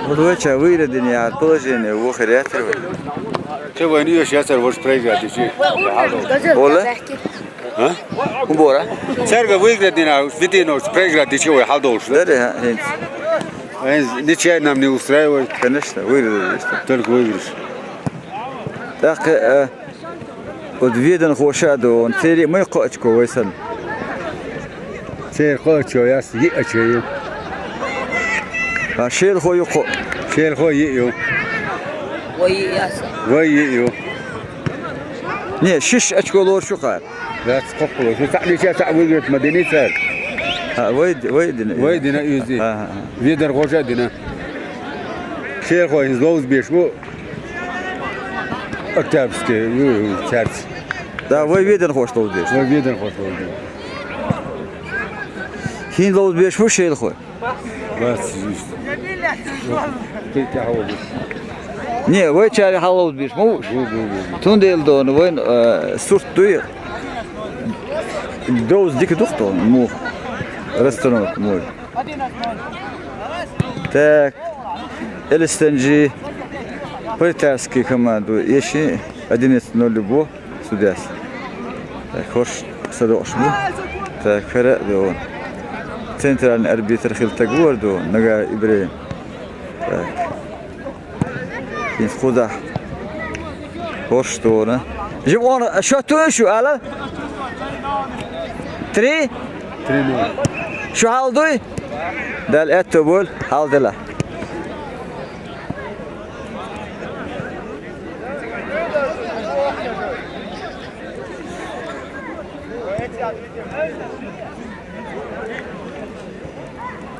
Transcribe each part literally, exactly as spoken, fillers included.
Вот вай ча выиграть дина яхар положение ву хир яцар вай. Цу вайна оьшуш яцар вож проиграть дичи. Ола? А? ХӀун бора? Цаьрга выиграть дина, витино проиграть дичи вай хьалдолуш. Даре, хӀа, хӀинца. Вайн ничья нам не устраивает. Конечно, выиграть дичи. Только выигрыш. ТӀаккха, э, Оцу веданхоша а ду, церан май кхо очко вай санна? Церан кхо очко яц, йиъ очко ю. А шелахо ю кхо? Шелахо йиъ ю. Вай йиъ яц. Вай йиъ ю. Не, шишша очко лоруш ю кхара. Дац кхоккхало. Шу цхьаъ дича цхьаъ выиграть ма дина цара. А, вай, вай дина. Вай дина иза. А, а, а. Веданхоша а дина. Шелахо иза ловза беш бу. Октябрьский, ю, ю, цаьрца. Да, вай веданхоша ловза деш. Вай веданхоша ловза деш. ХӀинца ловза беш бу шелахой? Бац, иштта. Кхин тӀаьхьа вогӀуш. Не, вай чаьрга хьалловза беш ма ву уьш. Ву, ву, ву, ву. Цундела дона вайн, э, сурт дуй. Довза дика ду-кх тхуна, муха. Расстановка муха. Так. Элистанжи партизанский команду эши одиннадцать ноль любо судьяс. Так, хӀорш садоӀуш бу. Так, хӀара а ду. Центральный арбитр хила стаг вара ду, Нагар Ибрагим. Так. ХӀинца кхузахь хӀорш ду. Жимгъона, шо туй шу, ала? Три? Три ноль. Шу хьал дуй? Дала аьтто бойла, хьал дела.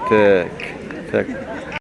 Так, так.